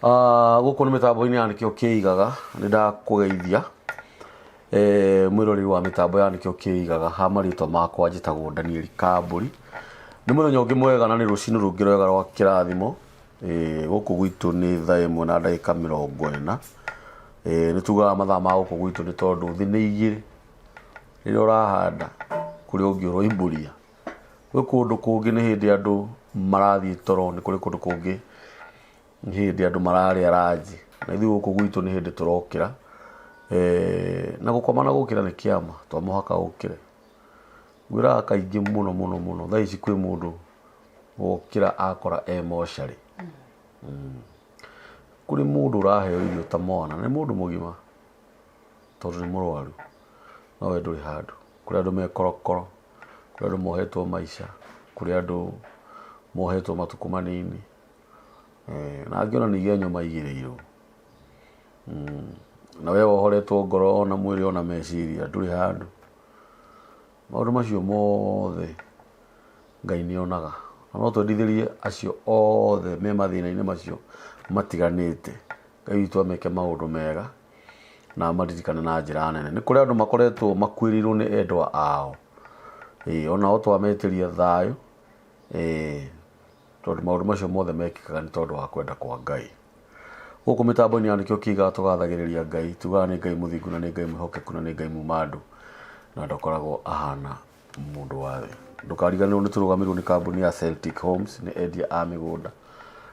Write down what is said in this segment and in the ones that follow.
Gũkũ nĩ mĩtambo-inĩ ya Nĩkĩo Kĩigaga, nĩ ndakũgeithia mwĩroreri wa mĩtambo ya Nĩkĩo Kĩigaga, ha marĩtwa makwa njĩtagwo Daniel Kambũri. Nĩ mũthenya ũngĩ mwega na nĩ rũcinĩ rũngĩ rwega rwa kĩrathimo. Gũkũ gwitũ nĩ thaa ĩmwe na ndagĩka mĩrongo ĩna. Nĩ tugaga mathaa ma gũkũ gwitũ nĩ tondũ thĩ nĩ igĩrĩ, rĩrĩa ũrahanda kũrĩ ũngĩ ũroimbũria. Gwĩ kũndũ kũngĩ nĩ hĩndĩ andũ marathiĩ toro, nĩ kũrĩ kũndũ kũngĩ nĩ hĩndĩ andũ mararĩa ranji, na ithuĩ gũkũ gwitũ nĩ hĩndĩ tũrokĩra. Na gũkoma na gũkĩra nĩ kĩama, to mũhaka ũkĩre. Ngwĩraga kaingĩ mũno mũno mũno, thaa ici kwĩ mũndũ wokĩra akora e mocarĩ. Kũrĩ mũndũ ũraheo irio ta mwana, nĩ mũndũ mũgima tondũ nĩ mũrwaru, no we ndũrĩ handũ. Kũrĩ andũ me korokoro, kũrĩ andũ mohetwo maica, kũrĩ andũ mohetwo matukũ manini, na angĩ ona nĩ igenyo maigĩrĩirwo. Na we wohoretwo ngoro ona mwĩrĩ ona meciria ndũrĩ handũ. Maũndũ macio mothe Ngai nĩ onaga. Na no twendithĩrie acio othe me mathĩna-inĩ macio matiganĩte, Ngai witũ ameke maũndũ mega na amaririkane na njĩra nene. Nĩ kũrĩ andũ makoretwo makuĩrĩirwo nĩ endwa ao. Ĩĩ onao twametĩria thayũ, tondũ maũndũ macio mothe mekĩkaga nĩ tondũ wa kwenda kwa Ngai. Gũkũ mĩtambo-inĩ ya Nĩkĩo Kĩigaga tũgathagĩrĩria Ngai, tugaga nĩ Ngai mũthingu na nĩ Ngai mwĩhokeku na nĩ Ngai muma andũ na ndakoragwo ahana mũndũ wa thĩ. Ndũkariganĩrwo nĩ tũrũgamĩrĩirwo nĩ kambuni ya Celtic Homes, nĩ endia a mĩgũnda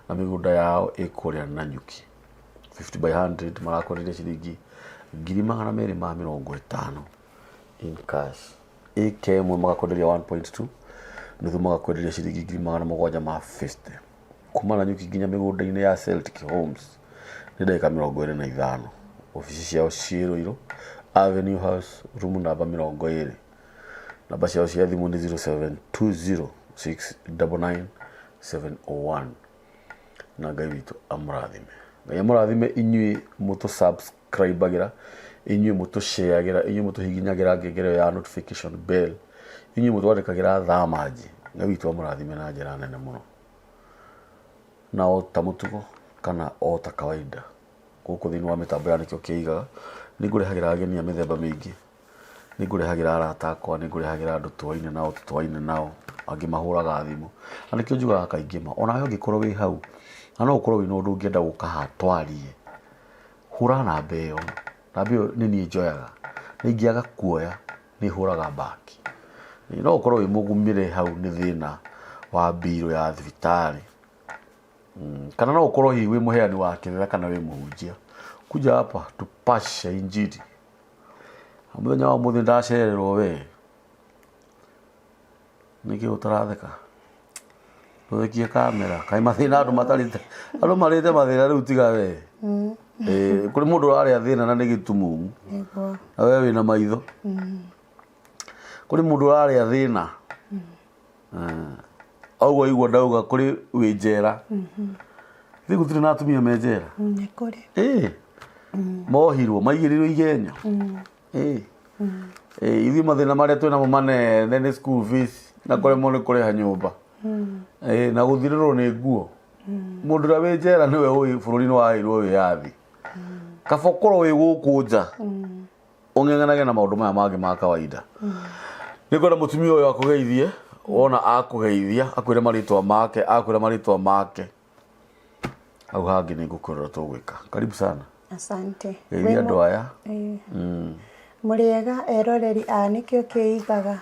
na mĩgũnda yao ĩ kũrĩa Nanyuki. 50 by 100 marakwenderia ciringi 250,000 in cash. Ĩka ĩmwe magakwenderia 1.2 nuthu magakwenderia ciringi 750,000. Kuma Nanyuki nginya mĩgũnda-inĩ ya Celtic Homes nĩ ndagĩka 25. Obici ciao ciĩ Ruiru Avenue House room namba 20. Namba ciao cia thimũ nĩ 0720 699 701. Na Ngai witũ amũrathime. Ngai amũrathime inyuĩ mũtũ subscribe-agĩra, inyuĩ mũtũ-share-agĩra, inyuĩ mũtũhihinyagĩra ngengere ĩyo ya notification bell, inyuĩ mũtwandĩkagĩra thamanji. Ngai witũ amũrathime na njĩra nene mũno. Na o ta mũtugo kana o ta kawaida gũkũ thĩinĩ wa mĩtambo ya Nĩkĩo Kĩigaga, nĩ ngũrehagĩra ageni a mĩthemba mĩingĩ. Nĩ ngũrehagĩra arata akwa, nĩ ngũrehagĩra andũ tũaine nao, tũtoaine nao, angĩ mahũraga thimũ. Na nĩkĩo njugaga kaingĩ ma, onawe ũngĩkorwo wĩ hau, na no ũkorwo wĩna ũndũ ũngĩenda gũka haha twarie, hũra namba ĩyo, namba ĩyo nĩ niĩ njoyaga, na ingĩaga kuoya nĩ hũraga back. No ũkorwo wĩ mũgũmĩre hau nĩ thĩna wa mbirũ ya thibitarĩ, kana no ũkorwo hihi wĩ mũheani wa kĩrĩra kana wĩ mũhunjia. Kuja hapa tupashe injili. Mũthenya wa ũmũthĩ ndacererwo we nĩkĩ ũtaratheka ndũthekie kamera kaĩ mathĩna andũ matarĩte andũ marĩte mathĩna rĩu tiga we. Kũrĩ mũndũ ũrarĩa thĩna na nĩ gĩtumumu na we wĩna maitho. Kũrĩ mũndũ ũrarĩa thĩna Ũguo waigua ndauga kũrĩ wĩ njera. Ithuĩ gũtirĩ na atumia me njera? Nĩ kũrĩ. Ĩĩ. Mohirwo, maigĩrĩirwo igenyo. Ĩĩ. Ĩĩ, ithuĩ mathĩna marĩa twĩnamo manene nĩ school fees na kũremwo nĩ kũrĩha nyũmba. Ĩĩ, na gũthirĩrwo nĩ nguo. Mũndũ ũrĩa wĩ njera nĩwe ũĩ bũrũri nĩ waheirwo wĩyathi. Kaba ũkorwo wĩ gũkũ nja. Ũng'eng'anage na maũndũ maya mangĩ ma kawaida. Nĩ ngwenda mũtumia ũyũ akũgeithie, wona akũgeithia akwĩre marĩtwa make, akwĩra marĩtwa make, hau hangĩ nĩ ngũkwĩra ũrĩa tũgwĩka. Karibu sana. Asante. Geithia andũ aya. Mũrĩega eroreri a Nĩkĩo Kĩigaga.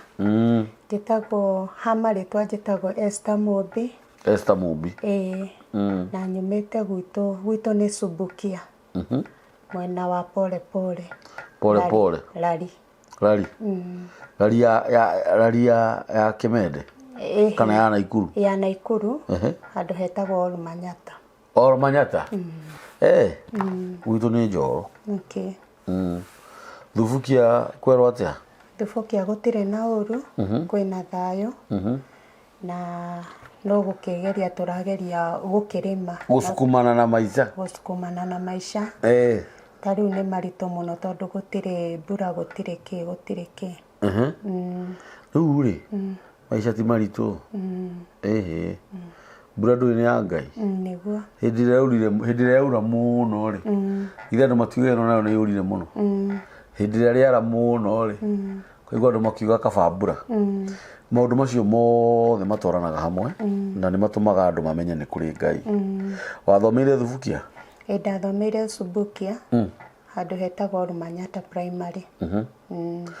Njĩtagwo ha marĩtwa njĩtagwo Esther Mũmbi. Esther Mũmbi. Ĩĩ. Na nyumĩte gwitũ, gwitũ nĩ Subukia. Mwena wa pole pole. Pole pole. Rari. Rari. Rari ya ya rari ya ya Kimende. Kana ya Naikuru. Ya Naikuru. Handũ hetagwo Olmanyata. Olmanyata. Eh. Gwitũ nĩ Njoro. Okay. Thubukia kwerwo atĩa? Thubukia gũtirĩ na ũru, kwĩna thayũ. Na no gũkĩgeria tũrageria gũkĩrĩma. Gũsukumana na maica. Gũsukumana na maica. Ta rĩu nĩ maritũ mũno tondũ gũtirĩ mbura gũtirĩ kĩ gũtirĩ kĩ. Rĩu rĩ, maica ti maritũ? Ĩhĩ. Mbura ndũĩ nĩ ya Ngai. Nĩguo. Hĩndĩ ĩrĩa yaurire, hĩndĩ ĩrĩa yaura mũno rĩ, ithe andũ matiuga ĩno nayo nĩ yurire mũno. Hĩndĩ ĩrĩa rĩara mũno rĩ, kũigua andũ makiuga kaba mbura. Maũndũ macio mothe matwaranaga hamwe na nĩ matũmaga andũ mamenye nĩ kũrĩ Ngai. Wathomeire Thubukia? Ĩ, ndathomeire Subukia, handũ hetagwo Rumanyata Primary.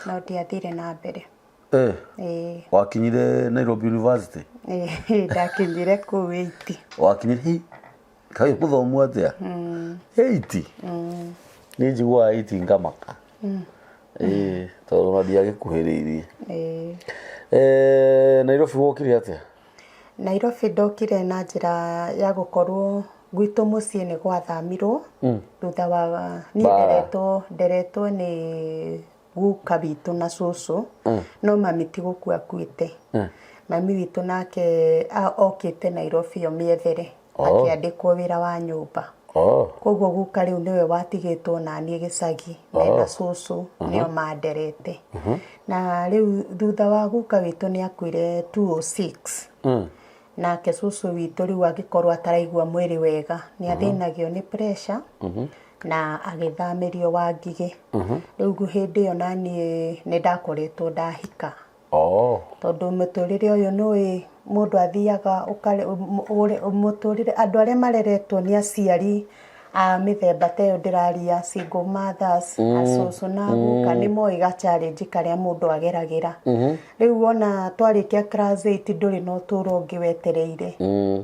No ndiathire na mbere. Ĩĩ. Wakinyire Nairobi University? Ĩĩ, ndakinyire kũu 80. Wakinyire hi kaĩ mũthomu atĩa? 80? Niĩ njiguaga 80 ngamaka. Ĩĩ, tondũ ona ndiagĩkuhĩrĩirie. Ĩĩ. Nairobi wokire atĩa? Nairobi ndokire na njĩra ya gũkorwo gwitũ mũciĩ nĩ gwathamirwo thutha wa niĩ Mbara. nderetwo nĩ guka witũ na cũcũ, no mami ti gũkua akuĩte. Mami witũ nake okĩte Nairobi yo mĩethere, akĩandĩkwo wĩra wa nyũmba. Koguo guka rĩu nĩwe watigĩtwo naniĩ gĩcagi, mena cũcũ nĩo manderete. Na rĩu thutha wa guka witũ nĩ akuire 206. Nake cũcũ witũ rĩu agĩkorwo ataraigua mwĩrĩ wega, nĩ athĩnagio nĩ pressure na agĩthamĩrio Wangigĩ. Rĩu hĩndĩ ĩyo naniĩ nĩ ndakoretwo ndahika. Tondũ mũtũrĩre ũyũ nĩũĩ mũndũ athiaga mũtũrĩre, andũ arĩa mareretwo nĩ aciari a mĩthemba ta ĩyo ndĩraria, single mothers, acũcũ na guka, nĩ moĩ ga challenge karĩa mũndũ ageragĩra. Rĩu wona twarĩkia class 8 ndũrĩ na ũtũro ũngĩ wetereire.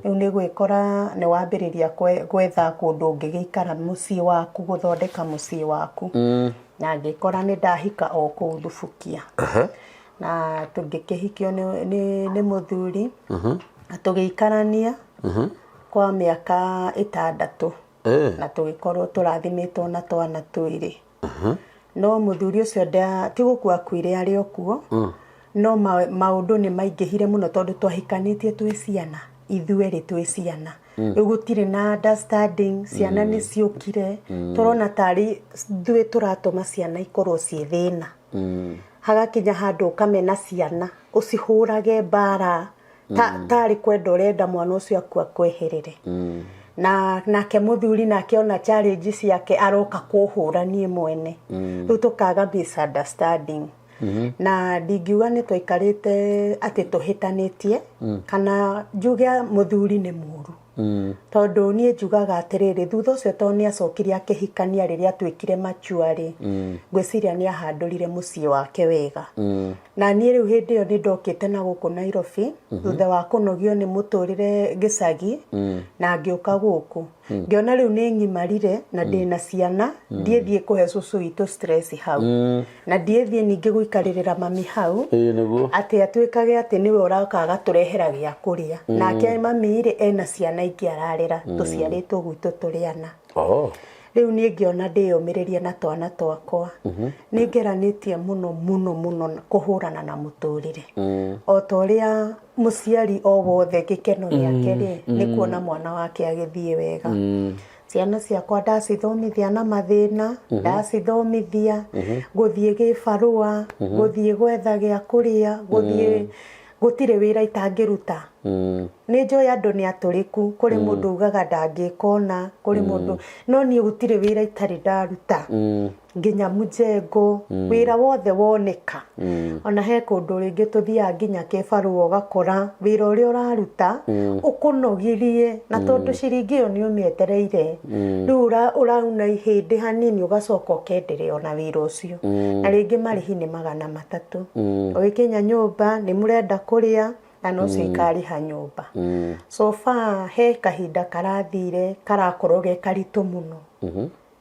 Rĩu nĩ gwĩkora nĩ wambĩrĩria gwetha kũndũ ũngĩgĩikara mũciĩ waku, gũthondeka mũciĩ waku. Na ngĩkora nĩ ndahika o kũu Thubukia. Na tũngĩkĩhikio nĩ mũthuri, na tũgĩikarania kwa mĩaka 6. Na tũgĩkorwo tũrathimĩtwo na twana twĩrĩ. No mũthuri ũcio ti gũkua akuire arĩ o kuo, no maũndũ nĩ maingĩhire mũno tondũ twahikanĩtie twĩ ciana, ithuerĩ twĩ ciana. Rĩu gũtirĩ na understanding, ciana nĩ ciũkire, tũrona tarĩ ithuĩ tũratũma ciana ikorwo ciĩ thĩna. Hagakinya handũ ũkamena ciana, ũcihũrage mbara, tarĩ kwenda ũrenda mwana ũcio akua akweherere. Na nake mũthuri nake ona challenge ciake aroka kũhũra niĩ mwene. Rĩu tũkaga misunderstanding. Na ndingiuga nĩ twaikarĩte atĩ tũhĩtanĩtie, kana njuge mũthuri nĩ mũru. Tondũ niĩ njugaga atĩrĩrĩ, thutha ũcio tondũ nĩ acokire akĩhikania rĩrĩa atuĩkire mature rĩ, ngwĩciria nĩ ahandũrire mũciĩ wake wega. Na niĩ rĩu hĩndĩ ĩyo nĩ ndokĩte na gũkũ Nairobi, thutha wa kũnogio nĩ mũtũrĩre gĩcagi, na ngĩũka gũkũ. Ngĩona rĩu nĩ ng'imarire na ndĩna ciana, ndiĩthiĩ kũhe cũcũ witũ stress hau. Na ndiĩthiĩ ningĩ gũikarĩrĩra mami hau, Ĩĩ, nĩguo. atĩ atuĩkage atĩ nĩwe ũroka agatũrehera gĩa kũrĩa. Nake mami rĩ, ena ciana ingĩ ararera, tũciarĩtwo gwitũ tũrĩ ana. Rĩu niĩ ngĩona ndĩyũmĩrĩrie na twana twakwa. Nĩ ngeranĩtie mũno, mũno, mũno kũhũrana na mũtũrĩre. O ta ũrĩa mũciari o wothe gĩkeno gĩake rĩ, nĩ kuona mwana wake agĩthiĩ wega. Ciana ciakwa ndacithomithia na mathĩna, ndacithomithia, gũthiĩ gĩbarũa, gũthiĩ gwetha gĩa kũrĩa, gũthiĩ gũtirĩ wĩra itangĩruta. Nĩ njũĩ andũ nĩ atũrĩku, kũrĩ mũndũ ugaga ndangĩka ona, kũrĩ mũndũ, no niĩ gũtirĩ wĩra itarĩ ndaruta. Nginya mjengo, wĩra wothe woneka. Ona he kũndũ rĩngĩ tũthiaga nginya kĩbarũa ũgakora wĩra ũrĩa ũraruta, ũkũnogirie, na tondũ ciringi ĩyo nĩ ũmĩetereire, rĩu ũrauna ihĩndĩ hanini ũgacoka ũkenderea ona wĩra ũcio. Na rĩngĩ marĩhi nĩ 300. Ũgĩkinya nyũmba nĩ mũrenda kũrĩa, na no cio ikarĩha nyũmba. So far he kahinda karathire karakorwo ge karitũ mũno.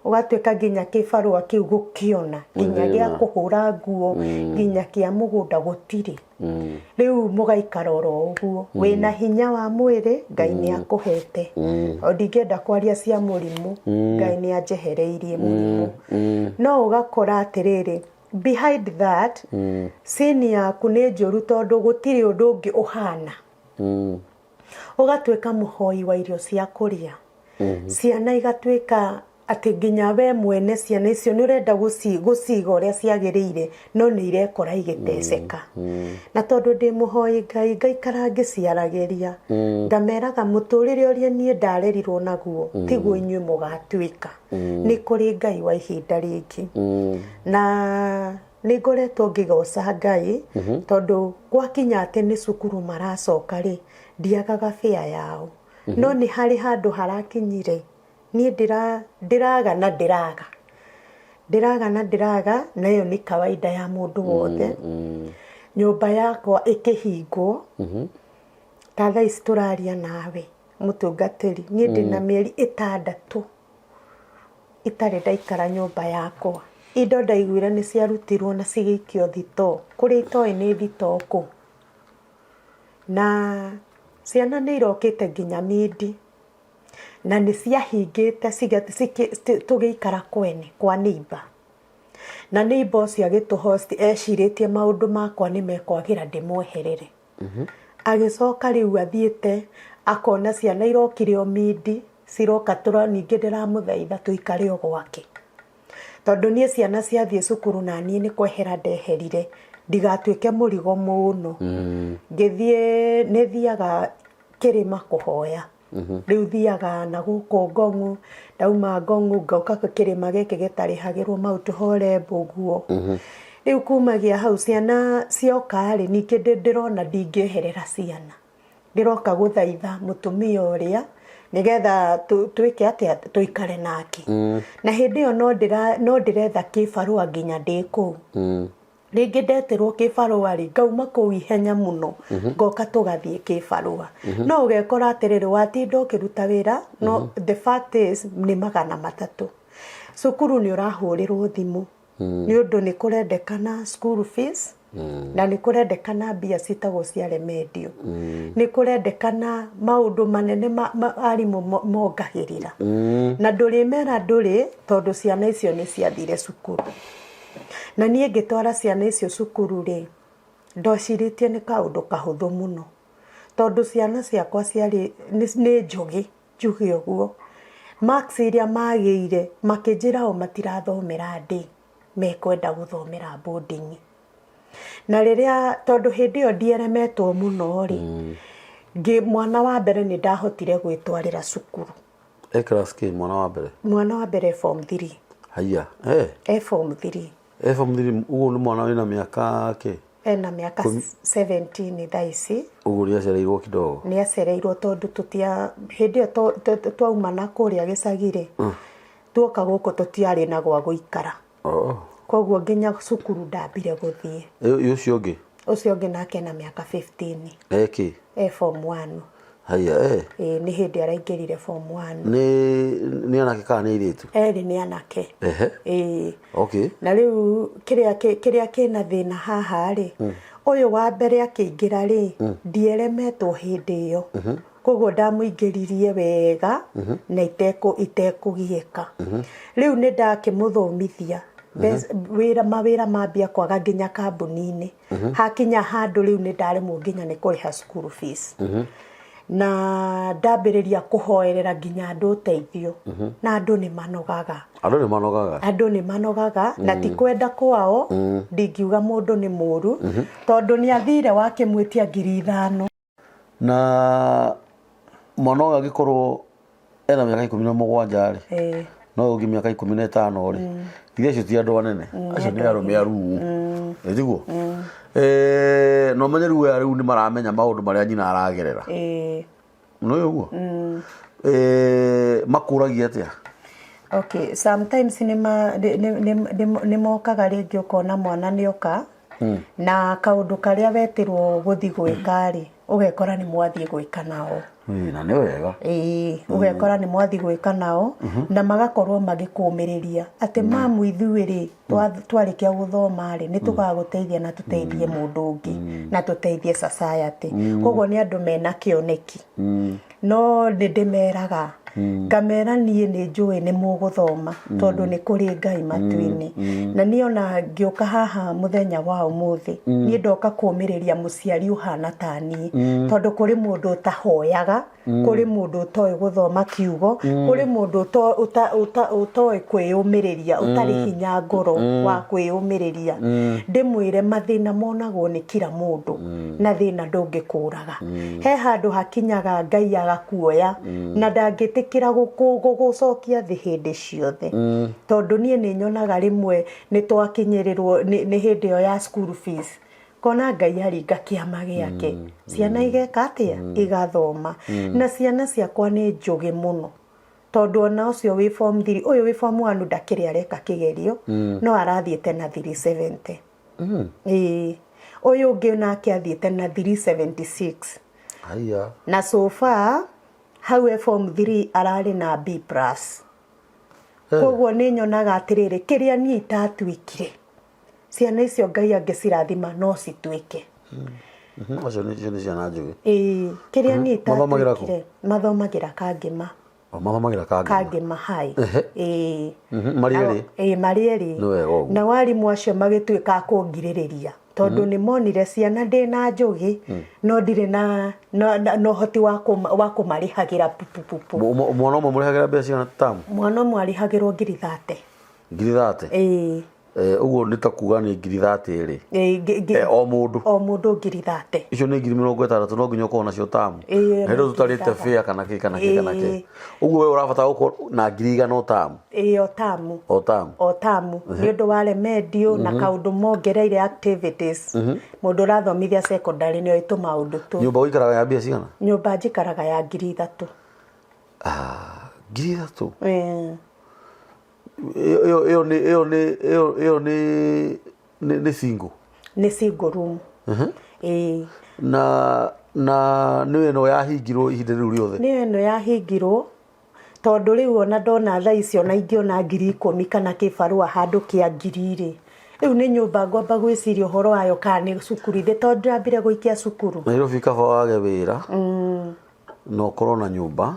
Ũgatuĩka nginya kĩbarũa kĩu gũkĩona, nginya gĩa kũhũra nguo, nginya kĩa mũgũnda gũtirĩ. Rĩu mũgaikara oro ũguo, wĩna hinya wa mwĩrĩ, Ngai nĩ akũhete. O ndingĩenda kwaria cia mũrimũ, Ngai nĩ anjehereirie mũrimũ. No ũgakora atĩrĩrĩ, behind that, scene yaku nĩ njũru tondũ gũtirĩ ũndũ ũngĩ ũhana. Ũgatuĩka mũhoi wa irio cia kũrĩa. Ciana igatuĩka Atĩ nginya we mwene ciana icio nĩ ũrenda gũciga ũrĩa ciagĩrĩire, no nĩ irekora igĩteceka. Na tondũ ndĩ mũhoi Ngai, ngaikara ngĩciaragĩria, ngameraga mũtũrĩre ũrĩa niĩ ndarerirwo naguo tiguo inyuĩ mũgatuĩka. Nĩ kũrĩ Ngai wa ihinda rĩngĩ. Na nĩ ngoretwo ngĩgoca Ngai, tondũ gwakinya atĩ nĩ cukuru maracoka rĩ, ndiagaga bĩa yao. No nĩ harĩ handũ harakinyire niĩ ndĩraga na ndĩraga, ndĩraga na ndĩraga, na ĩyo nĩ kawaida ya mũndũ wothe. Nyũmba yakwa ĩkĩhingwo, ta thaa ici tũraria nawe mũtungatĩri, niĩ ndĩna mĩeri 6 itarĩ ndaikara nyũmba yakwa. Indo ndaiguire nĩ ciarutirwo na cigĩikio thitoo, kũrĩa itoĩ nĩ thitoo kũ. Na ciana nĩ irokĩte nginya mindi, na nĩ ciahingĩte tũgĩikara kwene kwa neighbour. Na neighbour ũcio agĩtũ host ecirĩtie maũndũ makwa nĩ mekwagĩra ndĩmweherere. Agĩcoka rĩu athiĩte akona ciana irokire o mindi, ciroka ningĩ ndĩramũthaitha tũikare o gwake. Tondũ niĩ ciana ciathiĩ cukuru na niĩ nĩ kwehera ndeherire, ndigatuĩke mũrigo mũno. Ngĩthiĩ, nĩ thiaga kĩrĩma kũhoya. Rĩu thiaga na gũkũ Ngong'u, ndauma Ngong'u ngoka kĩrĩma gĩkĩ gĩtarĩhagĩrwo Mount Horeb ũguo. Rĩu kumagia hau ciana cioka rĩ, ningĩ ndĩrona ndingĩeherera ciana. Ndĩroka gũthaitha mũtumia ũrĩa nĩgetha twĩke atĩa, tũikare nake. Na hĩndĩ ĩyo no ndĩretha kĩbarũa nginya ndĩ kũu. Rĩngĩ ndetĩrwo kĩbarũa rĩ, ngauma kũu ihenya mũno, ngoka tũgathiĩ kĩbarũa. No ũgekora atĩrĩrĩ, watinda ũkĩruta wĩra, no the fact is nĩ 300. Cukuru nĩ ũrahũrĩrwo thimũ, nĩ ũndũ nĩ kũrendekana school fees, na nĩ kũrendekana mbia ciĩtagwo cia remedial. Nĩ kũrendekana maũndũ manene arimũ mongagĩrĩra. Na ndũrĩmera ndũrĩ, tondũ ciana icio nĩ ciathire cukuru. Na niĩ ngĩtwara ciana icio cukuru rĩ, ndocirĩtie nĩ kaũndũ kahũthũ mũno. Tondũ ciana ciakwa ciarĩ nĩ njũgĩ, njuge ũguo. Marks iria magĩire, makĩnjĩra o matirathomera ndĩ, mekwenda gũthomera boarding. Na rĩrĩa, tondũ hĩndĩ ĩyo ndieremetwo mũno rĩ, mwana wa mbere nĩ ndahotire gwĩtwarĩra cukuru. E class kĩ mwana wa mbere? Mwana wa mbere form 3. Haiya, eh. E form 3. E form 3, ũguo nĩ mwana wĩna mĩaka kĩ? Ena mĩaka 17 thaa ici. Ũguo nĩ acereirwo kidogo. Nĩ acereirwo tondũ tũtia hĩndĩ ĩyo twauma na kũrĩa gĩcagi rĩ, tuoka gũkũ tũtiarĩ na gwa gũikara. Koguo nginya cukuru ndambire gũthiĩ. Ĩ ũcio ũngĩ? Ũcio ũngĩ nake ena mĩaka 15. E kĩ? E form 1. Haiya, eh. Ĩ nĩ hĩndĩ araingĩrire form 1. Nĩ anake kana nĩ airĩtu? Erĩ nĩ anake. Ehe. Ĩ. Okay. Na rĩu kĩrĩa kĩna thĩna haha rĩ, ũyũ wa mbere akĩingĩra rĩ, ndieremetwo hĩndĩ ĩyo. Koguo ndamũingĩririe wega na itekũgiĩka. Rĩu nĩ ndakĩmũthomithia. Wĩra mawĩra mambia kwaga nginya kambuni-inĩ. Hakinya handũ rĩu nĩ ndaremwo nginya nĩ kũrĩha school fees. Na ndambĩrĩria kũhoerera nginya andũ ũteithio. Na andũ nĩ manogaga. Andũ nĩ manogaga. Andũ nĩ manogaga na ti kwenda kwao, ndingiuga mũndũ nĩ mũru, tondũ nĩ athire wakĩmwĩtia 5,000. Na mwana ũyũ angĩkorwo ena mĩaka 17 rĩ, no ũngĩ mĩaka 15 rĩ, ithe acio ti andũ anene, acio nĩ arũme aruu. Ĩ tiguo? No menye rĩu aya rĩu nĩ maramenya maũndũ marĩa nyina aragerera. Nĩ ũguo? Makũragia atĩa? Okay, sometimes nĩ mokaga rĩngĩ ũkona mwana nĩ oka, na kaũndũ karĩa wetirwo gũthiĩ gwĩka rĩ, ũgekora nĩ mwathiĩ gwĩka nao. Ĩĩ, na nĩ wega. Ĩĩ, ũgekora nĩ mwathiĩ gwĩka nao, na magakorwo magĩkũmĩrĩria atĩ mamu ithuĩ rĩ, twarĩkia gũthoma rĩ, nĩ tũgagũteithia na tũteithie mũndũ ũngĩ, na tũteithie society. Koguo nĩ andũ mena kĩoneki. No nĩ ndĩmeraga Ngamera niĩ nĩ njũĩ nĩ mũgũthoma tondũ nĩ kũrĩ Ngai matu-inĩ. Na niĩ ona ngĩũka haha mũthenya wa ũmũthĩ, niĩ ndoka kũũmĩrĩria mũciari ũhana ta niĩ, tondũ kũrĩ mũndũ ũtahoyaga, kũrĩ mũndũ ũtoĩ gũthoma kiugo, kũrĩ mũndũ ũtoĩ kwĩyũmĩrĩria, ũtarĩ hinya ngoro wa kwĩyũmĩrĩria. Ndĩmwĩre mathĩna monagwo nĩ kira mũndũ, na thĩna ndũngĩkũraga. He handũ hakinyaga Ngai agakuoya, na ndangĩtĩkĩra gũgũcokia thĩ hĩndĩ ciothe. Tondũ niĩ nĩ nyonaga rĩmwe nĩ twakinyĩrĩrwo nĩ hĩndĩ ĩyo ya school fees, kona Ngai aringa kĩama gĩake, ciana igeka atĩa? Igathoma. Na ciana ciakwa nĩ njũgĩ mũno, tondũ ona ũcio wĩ form 3, ũyũ wĩ form 1 ndakĩrĩ areka kĩgerio, no arathiĩte na 370. Ĩĩ, ũyũ ũngĩ nake athiĩte na 376. Haiya. Na so far hau e form 3 ararĩ na B plus. Koguo nĩ nyonaga atĩrĩrĩ, kĩrĩa niĩ itatuĩkire, ciana icio Ngai angĩcirathima no cituĩke. Acio nĩ, icio nĩ ciana njũgĩ. Ĩĩ, kĩrĩa niĩ Mathomagĩra kũ? itatuĩkire. Mathomagĩra Kangĩma. O, mathomagĩra Kangĩma. Kangĩma High. Ĩĩ. Marĩ erĩ? Ĩĩ, marĩ erĩ. Nĩ wega ũguo. Na warimũ acio magĩtuĩka a kũngirĩrĩria, tondũ nĩ monire ciana ndĩ na njũgĩ, no ndirĩ na ũhoti wa kũmarĩhagĩra pupupupu. Mwana ũmwe mũrĩhagĩra mbeca cigana tamu? Mwana ũmwe arĩhagĩrwo ngiri 30. Ngiri 30? Ĩĩ. Ũguo nĩ ta kuga nĩ ngiri 30 rĩ. Ĩĩ, O mũndũ. O mũndũ ngiri 30. Icio nĩ ngiri mĩrongo ĩtandatũ, no nginya ũkorwo nacio tamu. Ĩĩ, Na hĩndĩ ĩyo tũtarĩte ngiri fare kana kĩ, kana kĩ, kana kĩ. Ĩĩ. Ũguo we ũrabatara gũkorwo na ngiri igana o tamu. Ĩĩ, o tamu. O tamu. O tamu. Nĩ ũndũ wa remedial na kaũndũ mongereire activities. Mũndũ ũrathomithia secondary nĩ oĩ tũmaũndũ tũu. Nyũmba ũikaraga ya mbia cigana? Nyũmba njikaraga ya ngiri ithatũ. Ngiri ithatũ? Ĩĩ. Ĩyo, ĩyo nĩ, ĩyo nĩ, ĩyo, ĩyo nĩ, nĩ, nĩ single? Nĩ single room. Ĩĩ. Na nĩ ĩno yahingirwo ihinda rĩu rĩothe? Nĩ ĩno yahingirwo, tondũ rĩu ona ndona thaa ici ona ingĩona ngiri ikũmi kana kĩbarũa handũ kĩa ngiri rĩ, rĩu nĩ nyũmba ngwamba gwĩciria ũhoro wayo kana nĩ cukuru ithĩ, tondũ ndĩrambire gũikia cukuru. Nairobi kaba wage wĩra, na ũkorwo na nyũmba,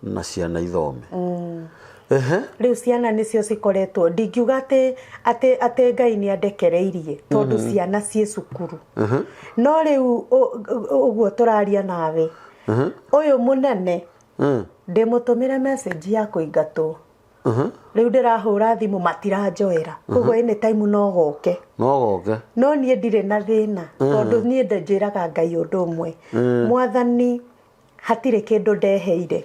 na ciana ithome. Rĩu ciana nĩcio cikoretwo, ndingiuga atĩ Ngai nĩ andekereirie, tondũ ciana ciĩ cukuru. No rĩu ũguo tũraria nawe, ũyũ mũnene, ndĩmũtũmĩre message ya kũingatwo. Rĩu ndĩrahũra thimũ matiranjoera, koguo anytime no goke. No goke. No niĩ ndirĩ na thĩna, tondũ niĩ njĩraga Ngai ũndũ ũmwe. Mwathani, hatirĩ kĩndũ ndeheire.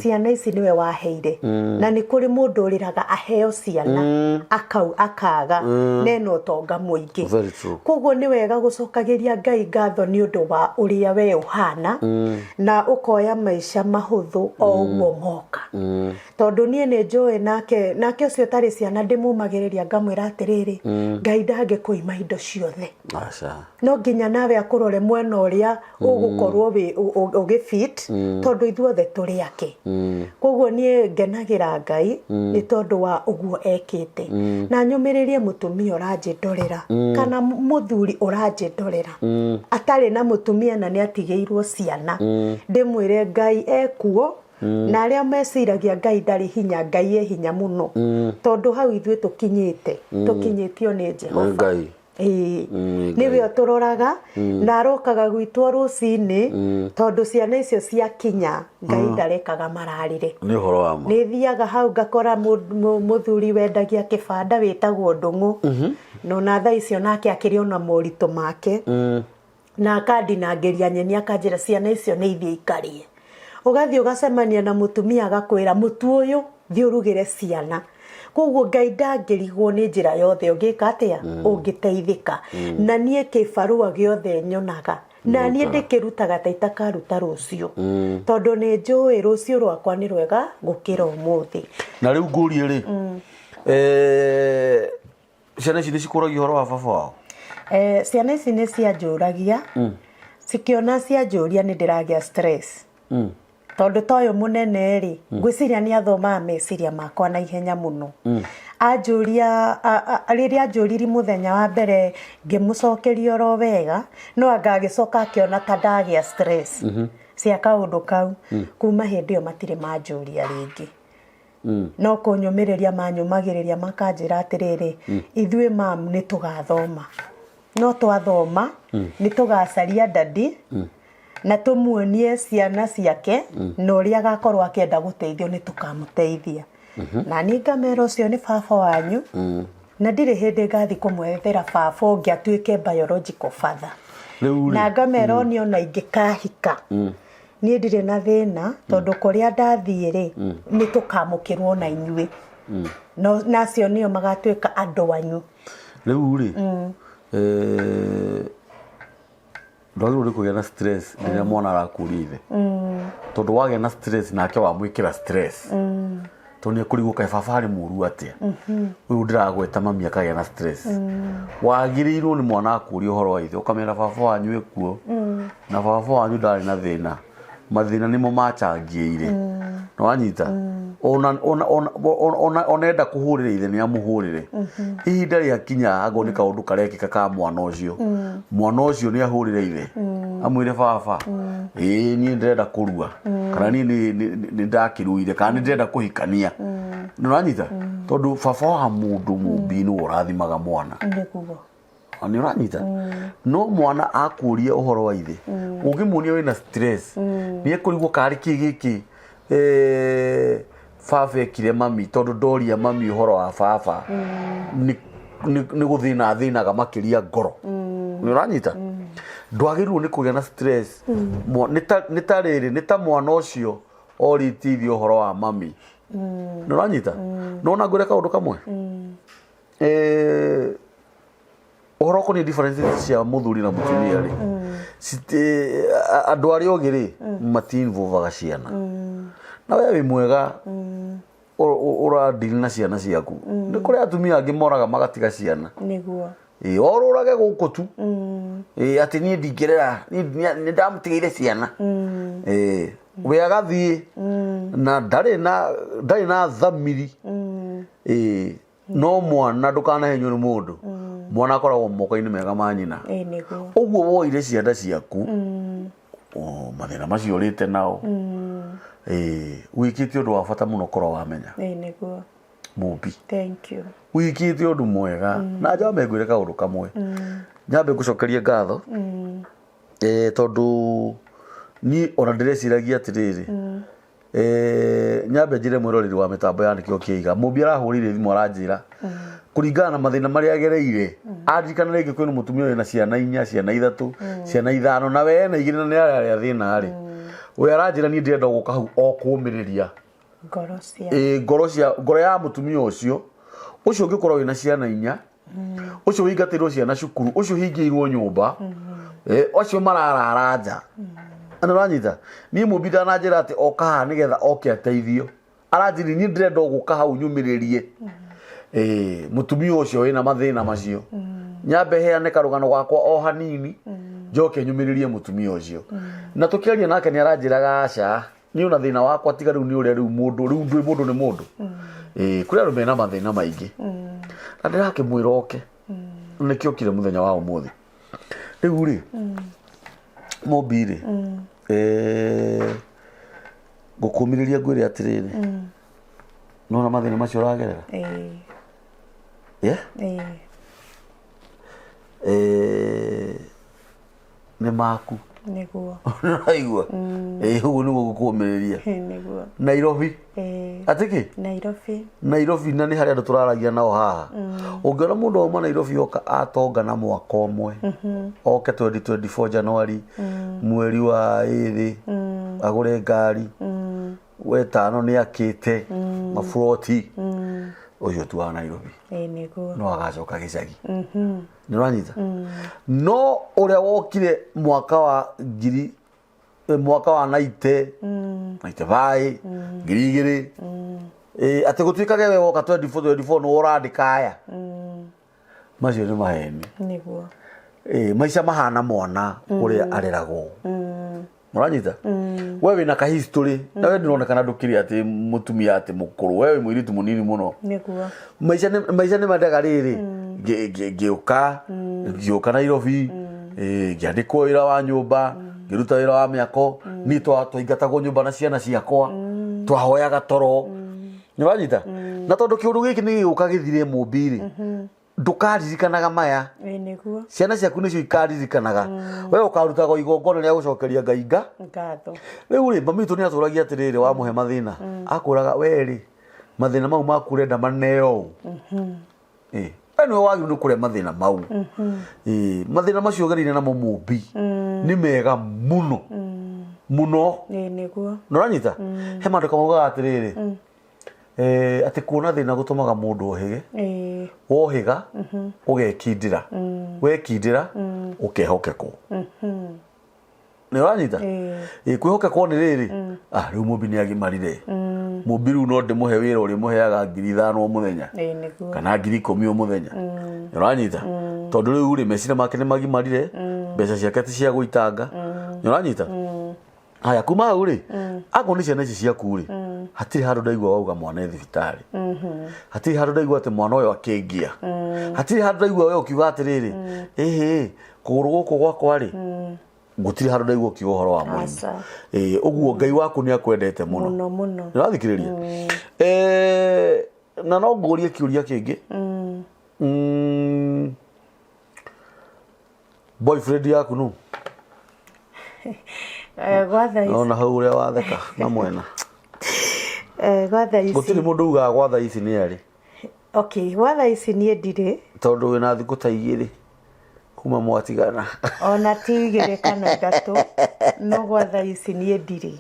Ciana ici nĩwe waheire. Na nĩ kũrĩ mũndũ ũrĩraga aheo ciana, akaga, na ena ũtonga mũingĩ. Very true. Koguo nĩ wega gũcokagĩria Ngai ngatho nĩ ũndũ wa ũrĩa we ũhana, na ũkoya maica mahũthũ o ũguo moka. Tondũ niĩ nĩ njũĩ nake ũcio ũtarĩ ciana ndĩmũmagĩrĩria ngamwĩra atĩrĩrĩ, Ngai ndangĩkũima indo ciothe. Aca. No nginya nawe akũrore mwena ũrĩa ũgũkorwo ũgĩfit, tondũ ithuothe tũrĩ ake. Koguo niĩ ngenagĩra Ngai nĩ tondũ wa ũguo ekĩte. Na nyũmĩrĩrie mũtumia ũranjĩndorera, kana mũthuri ũranjĩndorera, atarĩ na mũtumia na nĩ atigĩirwo ciana. Ndĩmwĩre Ngai ekuo, na arĩa meciragia Ngai ndarĩ hinya, Ngai e hinya mũno. Tondũ hau ithuĩ tũkinyĩte, tũkinyĩtio nĩ Jehova. Ngai. Ĩĩ. Nĩ Nĩwe Ngai. ũtũroraga, na arokaga gwitũ rũcinĩ, tondũ ciana icio ciakinya, Ngai ndarekaga mararĩre. Nĩ ũhoro wa ma. Nĩ thiaga hau ngakora mũthuri wendagia kĩbanda wĩtagwo Ndũng'ũ. Na ona thaa icio nake akĩrĩ ona moritũ make. Na akandinangĩria nyeni akanjĩra ciana icio nĩ ithiĩ ikarĩe. Ũgathiĩ ũgacemania na mũtumia agakwĩra mũtu ũyũ thiĩ ũrugĩre ciana. Koguo Ngai ndangĩrigwo nĩ njĩra yothe ũngĩka atĩa? Ũngĩteithĩka. Na niĩ kĩbarũa gĩothe nyonaga. Na niĩ ndĩkĩrutaga ta itakaruta rũciũ. Tondũ nĩ njũĩ rũciũ rwakwa nĩ rwega gũkĩra ũmũthĩ. Na rĩu ngũrie rĩ, ciana ici nĩ cikũragia ũhoro wa baba wao? Ciana ici nĩ cianjũragia. Cikĩona cianjũria nĩ ndĩragĩa stress. Tondũ ta ũyũ mũnene rĩ, ngwĩciria nĩ athomaga meciria makwa na ihenya mũno. Anjũria, rĩrĩa anjũririe mũthenya wa mbere ngĩmũcokeria oro wega, no anga agĩcoka akĩona ta ndagĩa stress. Cia kaũndũ kau. Kuma hĩndĩ ĩyo matirĩ manjũria rĩngĩ. No kũnyũmĩrĩria manyũmagĩrĩria makanjĩra atĩrĩrĩ, ithuĩ mam nĩ tũgathoma. No twathoma nĩ tũgacaria dadi na tũmuonie ciana ciake na ũrĩa agakorwo akĩenda gũteithio nĩ tũkamũteithia. Na niĩ ngamera ũcio nĩ baba wanyu na ndirĩ hĩndĩ ngathiĩ kũmwethera baba ũngĩ atuĩke biological father. Rĩu rĩ Na ngamera o niĩ ona ingĩkahika niĩ ndirĩ na thĩna tondũ kũrĩa ndathiĩ rĩ nĩ tũkamũkĩrwo na inyuĩ. No na acio nĩo magatuĩka andũ anyu. Rĩu rĩ ndwagĩrĩirwo nĩ kũgĩa na stress rĩrĩa mwana arakũria ithe, tondũ wagĩa na stress nake wamwĩkĩra stress, tondũ nĩ ekũrigwo kaĩ baba arĩ mũru atĩa, ũyũ ndĩragweta mami akagĩa na stress. Wagĩrĩirwo nĩ mwana akũria ũhoro wa ithe ũkamera baba wanyu ekuo na baba wanyu ndarĩ na thĩna, mathĩna nĩmo machangĩire. Nĩwanyita? Ona enda kũhũrĩra ithe nĩ amũhũrĩre. Ihinda rĩakinya angorwo nĩ kaũndũ karekĩka ka mwana ũcio, mwana ũcio nĩ ahũrĩre ithe amwĩre baba, ĩĩ niĩ ndĩrenda kũrua, kana niĩ nĩ ndakĩruire, kana nĩ ndĩrenda kũhikania. Nĩũranyita? Tondũ baba wa mũndũ mũmbi nĩwe ũrathimaga mwana. Nĩguo. Nĩ ũranyita? No mwana akũria ũhoro wa ithe, ũngĩmuonia wĩna stress, nĩ ekũrigwo karĩ kĩ gĩkĩ baba ekire mami, tondũ ndoria mami ũhoro wa baba nĩ gũthĩna athĩnaga makĩria ngoro. Nĩ ũranyita? Ndwagĩrĩirwo nĩ kũgĩa na stress. Nĩ ta rĩrĩ, nĩ ta mwana ũcio orĩtie ithe ũhoro wa mami. Nĩ ũranyita? No ona ngwĩre kaũndũ kamwe. Ũhoro ũkoniĩ differences cia mũthuri na mũtumia rĩ, andũ arĩa ogĩ rĩ mati-involvaga ciana. Na we wĩ mwega ũra deal na ciana ciaku. Nĩ kũrĩ atumia angĩ moraga magatiga ciana. Nĩguo. Ĩĩ, orũrage gũkũ tu. Ĩĩ, atĩ niĩ ndingĩrera, niĩ nĩ ndamũtigĩire ciana. Ĩĩ, we agathiĩ na ndarĩ na thamiri. Ĩĩ, no mwana ndũkanahenywo nĩ mũndũ, mwana akoragwo moko-inĩ mega ma nyina. Ĩĩ nĩguo. Ũguo woire ciana ciaku, o, mathĩna macio ũrĩte nao, ĩĩ, wĩkĩte ũndũ wa bata mũno korwo wamenya. Ĩĩ nĩguo. Mũmbi. Thank you. Wĩkĩte ũndũ mwega. Na njambe ngwĩre kaũndũ kamwe, nyambe ngũcokerie ngatho, tondũ niĩ ona ndĩreciragia atĩrĩrĩ, nyambe njĩre mwĩroreri wa mĩtambo ya Nĩkĩo Kĩiga, mũmbi arahũrĩire thimũ aranjĩra kũringana na mathĩna marĩa agereire, aririkana rĩngĩ kwĩna mũtumia wĩna ciana inya, ciana ithatũ, ciana ithano, na we ena igĩrĩ na nĩ ararĩa thĩna rĩ, we aranjĩra niĩ ndĩrenda gũka hau o kũmĩrĩria ngoro cia ĩ ngoro cia ngoro ya mũtumia ũcio, ũcio ũngĩkorwo wĩna ciana inya, ũcio wĩingatĩirwo ciana cukuru, ũcio ũhingĩirwo nyũmba, acio mararara nja. Na nĩũranyita? Niĩ mũmbi ndananjĩra atĩ oka haha nĩgetha oke ateithio, aranjĩrire niĩ ndĩrenda o gũka hau nyũmĩrĩrie mũtumia ũcio wĩna mathĩna macio. Nyambe heane karũgano gakwa o hanini, njoke nyũmĩrĩrie mũtumia ũcio. Na tũkĩaria nake nĩ aranjĩraga aca, niĩ ona thĩna wakwa tiga rĩu nĩ ũrĩa rĩu mũndũ rĩu ndwĩ mũndũ nĩ mũndũ. Kũrĩ andũ mena mathĩna maingĩ na ndĩrakĩmwĩra oke, nĩkĩo okire mũthenya wa ũmũthĩ. Rĩu rĩ, mũmbi rĩ, ngũkũmĩrĩria ngwĩre atĩrĩrĩ, nona mathĩna macio ũragerera. Ĩĩ. Yeah? Ĩĩ. Nĩ maku. Nĩguo. Nĩũraigua? Ĩĩ, ũguo nĩguo ngũkũmĩrĩria. Nĩguo. Nairobi. Ĩĩ. Atĩ kĩ? Nairobi. Nairobi na nĩ harĩa andũ tũraragia nao haha. Ũngĩona mũndũ auma Nairobi oka atonga na mwaka ũmwe, oke 2024 January, mweri wa ĩrĩ, agũre ngari, wetano nĩ akĩte maburoti, ũcio tu wa Nairobi. Ĩĩ nĩguo. No agacoka gĩcagi. Nĩ ũranyita? No ũrĩa wokire mwaka wa ngiri mwaka wa naite naite baĩ 2000, atĩ gũtuĩkage we woka 24 24 nĩ ũrandĩka aya macio nĩ maheni. Nĩguo. Maica mahana mwana ũrĩa areragwo. Mũranyita? We wĩna ka history na we ndũronekana ndũkĩrĩ atĩ mũtumia atĩ mũkũrũ, we wĩ mũirĩtu mũnini mũno. Nĩguo. Maica nĩ mendaga rĩrĩ, ngĩũka Nairobi, ngĩandĩkwo wĩra wa nyũmba, Ngĩruta wĩra wa mĩako. Niĩ twaingatagwo nyũmba na ciana ciakwa, twahoyaga toro. Nĩ wanyita? Na tondũ kĩũndũ gĩkĩ nĩ gĩgũka gĩthire, mũmbi-rĩ, ndũkaririkanaga maya. Ĩĩ nĩguo. Ciana ciaku nĩcio ikaririkanaga. We ũkarutaga igongona rĩa gũcokeria Ngai ngatho. Rĩu rĩ, mami witũ nĩ atũragia atĩrĩrĩ, wamũhe mathĩna, akwĩraga we rĩ, mathĩna mau maku ũrenda maneo ũ? Ĩ, we nĩwe wagĩrĩirwo nĩ kũrĩa mathĩna mau. Ĩ, mathĩna macio ũgereire namo, mũmbi, nĩ mega mũno mũno. Ĩĩ nĩguo. Nĩ ũranyita? He maandĩko maugaga atĩrĩrĩ, atĩ kuona thĩna gũtũmaga mũndũ ohĩge. Wohĩga ũgekindĩra, wekindĩra ũkehokekwo. Nĩ ũranyita? Ĩ, kwĩhokekwo nĩ rĩrĩ, ah, rĩu mũmbi nĩ agimarire, mũmbi rĩu no ndĩmũhe wĩra ũrĩa mũheaga 5,000 o mũthenya Ĩĩ nĩguo. kana 10,000 o mũthenya. Nĩ ũranyita? Tondũ rĩu rĩ, meciria make nĩ magimarire, mbeca ciake ti cia gũitanga. Nĩ ũranyita? Haya, kuma hau rĩ, akorwo nĩ ciana ici ciaku rĩ, hatirĩ handũ ndaigua wauga mwana e thibitarĩ, hatirĩ handũ ndaigua atĩ mwana ũyũ akĩngia, hatirĩ handũ ndaigua we ũkiuga atĩrĩrĩ, ĩhĩ, kũgũrũ gũkũ gwakwa rĩ, gũtirĩ handũ ndaigua ũkiuga ũhoro wa mũrimũ. Aca. Ĩĩ, ũguo Ngai waku nĩ akwendete mũno. Mũno mũno. Nĩ ũrathikĩrĩria? Na no ngũrie kĩũria kĩngĩ. Boyfriend yaku nũ? Gwa thaa ici. Nona hau ũrĩa watheka na mwena. Gwa thaa ici. Gũtirĩ mũndũ ugaga gwa thaa ici nĩ arĩ. Okay, gwa thaa ici niĩ ndirĩ. Tondũ wĩna thikũ ta 2 kuma mwatigana. Ona ti 2 kana 3, no gwa thaa ici niĩ ndirĩ.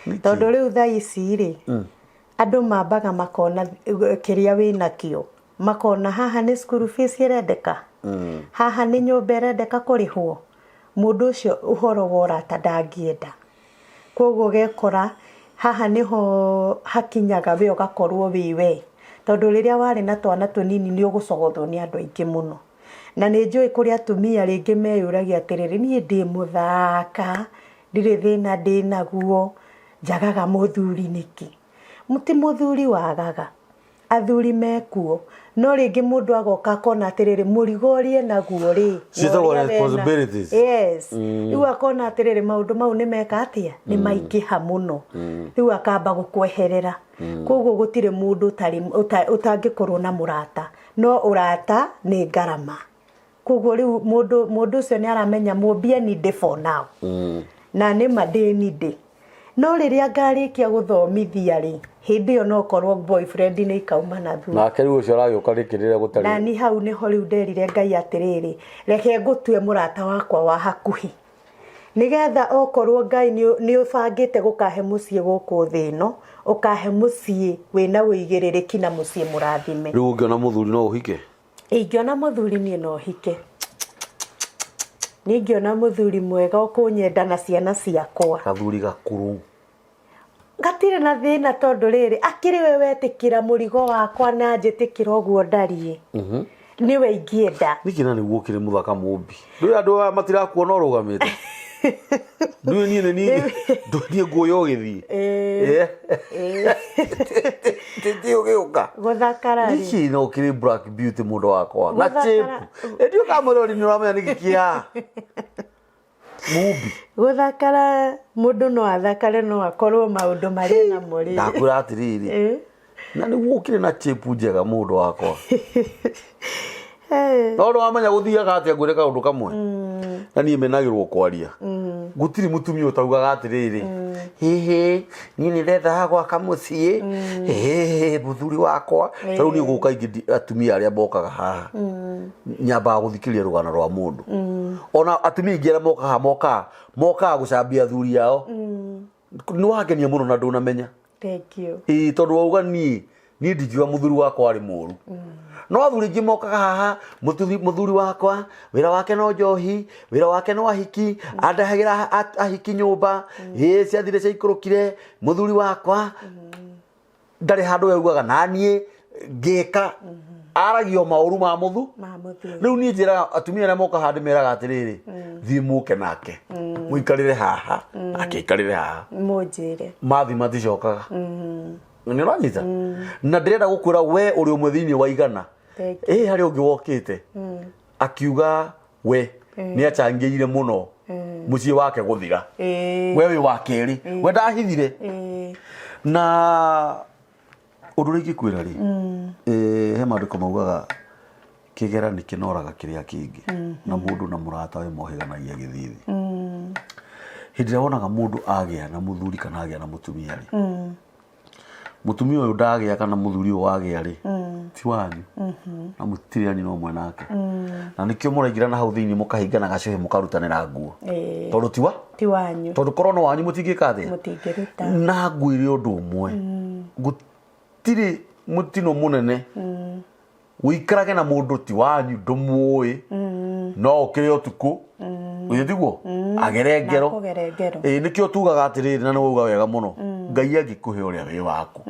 Nĩkĩ? Tondũ rĩu thaa ici rĩ, andũ mambaga makona kĩrĩa wĩnakĩo, makona haha nĩ school fees ĩrendeka, haha nĩ nyũmba ĩrendeka kũrĩhwo, mũndũ ũcio ũhoro wa ũrata ndangĩenda. Koguo ũgekora haha nĩho hakinyaga we ũgakorwo wĩ we, tondũ rĩrĩa warĩ na twana tũnini nĩ ũgũcogothwo nĩ andũ aingĩ mũno. Na nĩ njũĩ kũrĩ atumia rĩngĩ meyũragia atĩrĩrĩ, niĩ ndĩ mũthaka, ndirĩ thĩna ndĩnaguo, njagaga mũthuri nĩkĩ? Ti mũthuri wagaga, athuri mekuo, no rĩngĩ mũndũ agoka akona atĩrĩrĩ, mũrigo ũrĩa enaguo rĩ, Ciĩtagwo na ũrĩa wena- responsibilities. Yes. Rĩu akona atĩrĩrĩ, maũndũ mau nĩ meka atĩa, nĩ maingĩha mũno, rĩu akamba gũkweherera. Koguo gũtirĩ mũndũ ũtangĩkorwo na mũrata, no ũrata nĩ ngarama. Koguo rĩu mũndũ ũcio nĩ aramenya mũmbie ni ndĩ for now. Na nĩ ma ndĩ ni ndĩ. No rĩrĩa ngarĩkia gũthomithia rĩ, hĩndĩ ĩyo no korwo boyfriend nĩ ikauma na thutha. Nake rĩu ũcio aragĩũka rĩkĩ rĩrĩa gũtarĩ? Na ni hau nĩho rĩu nderire Ngai atĩrĩrĩ, reke ngũtue mũrata wakwa wa hakuhĩ, nĩgetha okorwo Ngai nĩ ũbangĩte gũkahe mũciĩ gũkũ thĩ ĩno, ũkahe mũciĩ wĩna ũigĩrĩrĩki na mũciĩ mũrathime. Rĩu ũngĩona mũthuri no ũhike? Ingĩona mũthuri niĩ no hike. Niĩ ingĩona mũthuri mwega ũkũnyenda na ciana ciakwa. Gathuri gakũrũ. Gatirĩ na thĩna, tondũ rĩrĩ, akĩrĩ we wetĩkĩra mũrigo wakwa na njĩtĩkĩra ũguo ndariĩ, nĩwe ingĩenda. Nĩkĩ na nĩguo ũkĩrĩ mũthaka, mũmbi? Ndũĩ andũ aya matirakuona ũrũgamĩte? Ndũĩ niĩ nĩ niĩ, ndũĩ niĩ nguoya ũgĩthiĩ? Tĩtĩ ũgĩũka. Gũthakara rĩ, Nĩkĩ no ũkĩrĩ black beauty, mũndũ wakwa, na Gũthakara- chip ĩndĩ ũkamwĩrori nĩ ũramenya nĩkĩ kĩa mũmbi. Gũthakara, mũndũ no athakare no akorwo maũndũ marĩa namo rĩ. Ndakwĩra atĩrĩrĩ, na nĩguo ũkĩrĩ na chip njega, mũndũ wakwa. No nĩ wamenya gũthiaga atĩa? Ngwĩre kaũndũ kamwe, na niĩ menagĩrwo kwaria. Gũtirĩ mũtumia ũtaugaga atĩrĩrĩ, hĩhĩ, niĩ nĩ ndethaga gwaka mũciĩ, hĩhĩ, mũthuri wakwa. Ta rĩu niĩ gũka ingĩ atumia arĩa mokaga haha, nyambaga gũthikĩrĩria rũgano rwa mũndũ. Ona atumia aingĩ arĩa mokaga haha, mokaga gũcambia athuri ao. Nĩ wangenia mũno na ndũnamenya. Thank you. Ĩĩ, tondũ wauga niĩ ndingiuga mũthuri wakwa arĩ mũru, no athuri aingĩ mokaga haha, mũthuri wakwa wĩra wake no njohi, wĩra wake no ahiki, andehagĩra ahiki nyũmba, ĩĩ, ciathire ciaikũrũkire, mũthuri wakwa ndarĩ handũ we ugaga na niĩ ngĩka, aragio maũru ma mũthu Ma mũthuri. Rĩu niĩ njĩraga atumia arĩa moka haha, ndĩmeraga atĩrĩrĩ, thiĩ mũke nake mũikarĩre haha, nake aikarĩre haha, Mũnjĩre. Mathi maticokaga. Nĩ ũranyita? Na ndĩrenda gũkwĩra we ũrĩ ũmwe thĩinĩ wa 100. Thank you. Ĩ, harĩ ũngĩ wokĩte akiuga we nĩ achangĩire mũno. Mũciĩ wake gũthira. We wĩ wa kerĩ, we ndahithire. Na ũndũ ũrĩa ingĩkwĩra rĩ, he maandĩko maugaga kĩgera nĩ kĩnoraga kĩrĩa kĩngĩ, na mũndũ na mũratawe mohĩganagia gĩthithi. Hĩndĩ ĩrĩa wonaga mũndũ agĩa na mũthuri kana agĩa na mũtumia rĩ, mũtumia ũyũ ndagĩa kana mũthuri ũyũ wagĩa rĩ, ti wanyu na mũtirĩ a nyina ũmwe nake, na nĩkĩo mũraingĩra na hau thĩinĩ mũkahingana gacũhĩ mũkarutanĩra nguo, tondũ tiwa ti wanyu. Tondũ korwo no wanyu mũtingĩka atĩa? Mũtingĩruta. Na ngwĩre ũndũ ũmwe, gũtirĩ mũtino mũnene ũikarage na mũndũ ti wanyu, ndũmũĩ, no ũkĩre ũtukũ, githĩ tiguo agere ngero? Nakũgere ngero. Ĩĩ, nĩkĩo tugaga atĩrĩrĩ, na nĩ wauga wega mũno, Ngai angĩkũhe ũrĩa wĩ waku.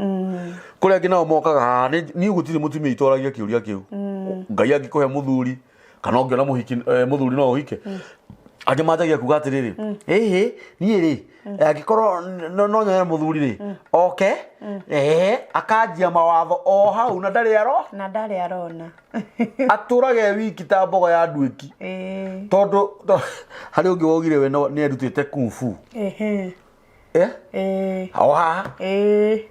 Kũrĩa angĩ nao mokaga haha, niĩ gũtirĩ mũtumia itoragia kĩũria kĩu. Ngai angĩkũhe mũthuri kana ũngĩona mũhiki, mũthuri no ũhike. Angĩ manjagia kuga atĩrĩrĩ, ĩhĩ, niĩ rĩ, angĩkorwo no nyone mũthuri rĩ, oke akanjia mawatho o hau na ndarĩ aro na ndarĩ arona. Atũrage e wiki ta mbogo ya nduĩki. Tondũ harĩ ũngĩ waugire we nĩ erutĩte kung fu. Eh? O haha.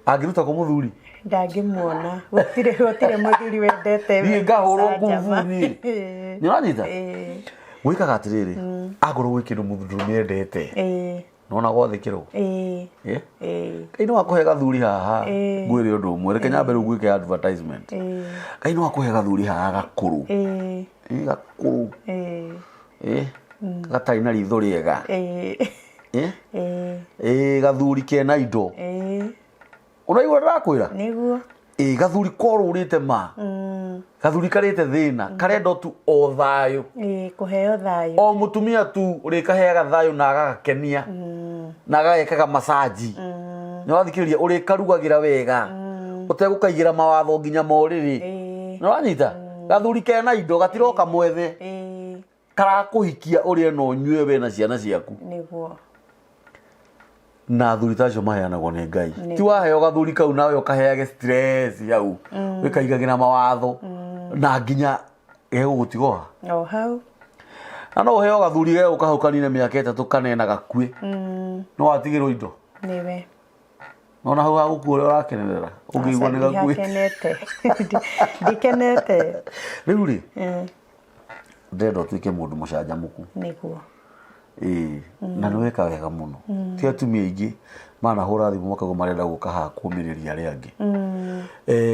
Angĩruta kũ mũthuri? Ndangĩmuona, gũtirĩ mũthuri wendete Niĩ ngahũrwo kung fu gũcanjama. niĩ. Nĩ ũranyita? Gwĩkaga atĩrĩrĩ, akorwo gwĩ kĩndũ mũndũrũme endete, nona gwathĩkĩrwo. Eh? Ngai no akũhe gathuri haha. Ngwĩre ũndũ ũmwe, reke nyambe rĩu gwĩke advertisement. Ngai no akũhe gathuri haha gakũrũ. Ĩ, gakũrũ. Ĩ, gatarĩ na ritho rĩega. Ĩ? Ĩ, gathuri kena indo. Ũraigua ndĩrakwĩra? Nĩguo. Ĩ, gathuri korũrĩte ma, gathuri karĩte thĩna, karenda tu o thayũ. Kũheo thayũ. O mũtumia tu ũrĩkaheaga thayũ na agagakenia na agagekaga masaji, nĩ wathikĩrĩria, ũrĩkarugagĩra wega ũtegũkaigĩra mawatho nginya morĩrĩ. Nĩ wanyita? Gathuri kena indo gatiroka mwethe, karakũhikia ũrĩe na ũnyue we na ciana ciaku. Nĩguo. Na athuri ta acio maheanagwo nĩ Ngai. Ti waheo gathuri kau nawe ũkaheage stress hau, wĩkaigagĩra mawatho na nginya gegũgũtigoha o hau. Na no ũheo gathuri gegũka hau kanine mĩaka 3 kana 4 gakue, no watigĩrwo indo. Nĩwe. Nona hau hagũkua ũrĩa ũrakenerera ũngĩigua nĩ gakue. Ndihakenete, ndikenete. Rĩu rĩ, ndĩrenda ũtuĩke mũndũ mũcanjamũku. Nĩguo. Ĩĩ, na nĩ weka wega mũno. Ti atumia aingĩ manahũra thimũ makauga marenda gũka haha kũmĩrĩria arĩa angĩ.